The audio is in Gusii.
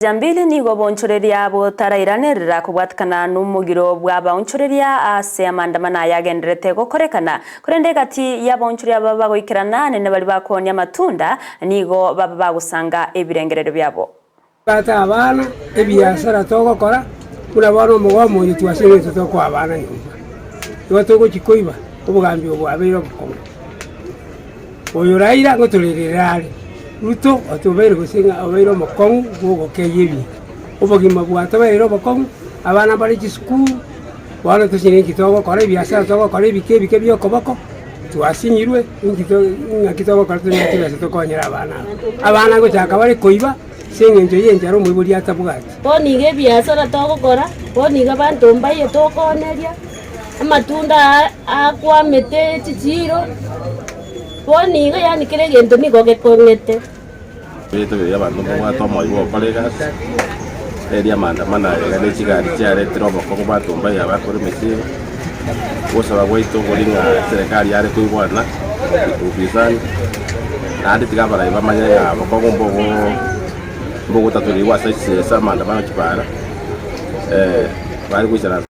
Jambili nigo oboonchoreria botarairanerera kobwatikana nomogiro bw'abaonchoreria ase amandamano aya agendererete gokorekana. Korende egati y'abaonchoreria aba bagoikerana anene baria bakoonia amatunda nigo baba bagosanga ebirengererio biabo. Tobwate abana, ebiasara togokora, buna bono omogomo oyo twase eng'encho tokoa abana nyomba. Igo togochia koiba, obogambi obo bwabeire obokong'u. Oyo Raila ngotorerere are, Ruto otobeire gose ng'a obeire omokong'u bw'ogokeyia ebinto. Obogima bwatobereire obokong'u, abana mbare chisukuru, bono tochire inki togokora ebiasara togokora ebike ebike bia okoboko, twasinyirwe, inki to ng'aki togokora tonyore chibesa tokonyere abana aba. Abana ngochaka bare koiba ase eng'encho ya enchara omoibori atabwati. Bono iga ebiasara togokora, bono iga abanto mbaye tokooneria. Amatunda aa akwamete chichiiro, bono igo yaani kera egento nigo gekong'ete. Ebinto biria abanto mbabwate omoyo bw'ogokora egasi, erio amaandamano aya iga ne chigari chiaretire obokong'u banto mbaye abakore emesigo. Ogosaba gwaito nkori ng'a eserekari yare koigwana upinzani, naende tiga abarai bamanye ng'a obokong'u mbogo mbogotatorigwa ase ase amaandamano chibara, bare goisaransa.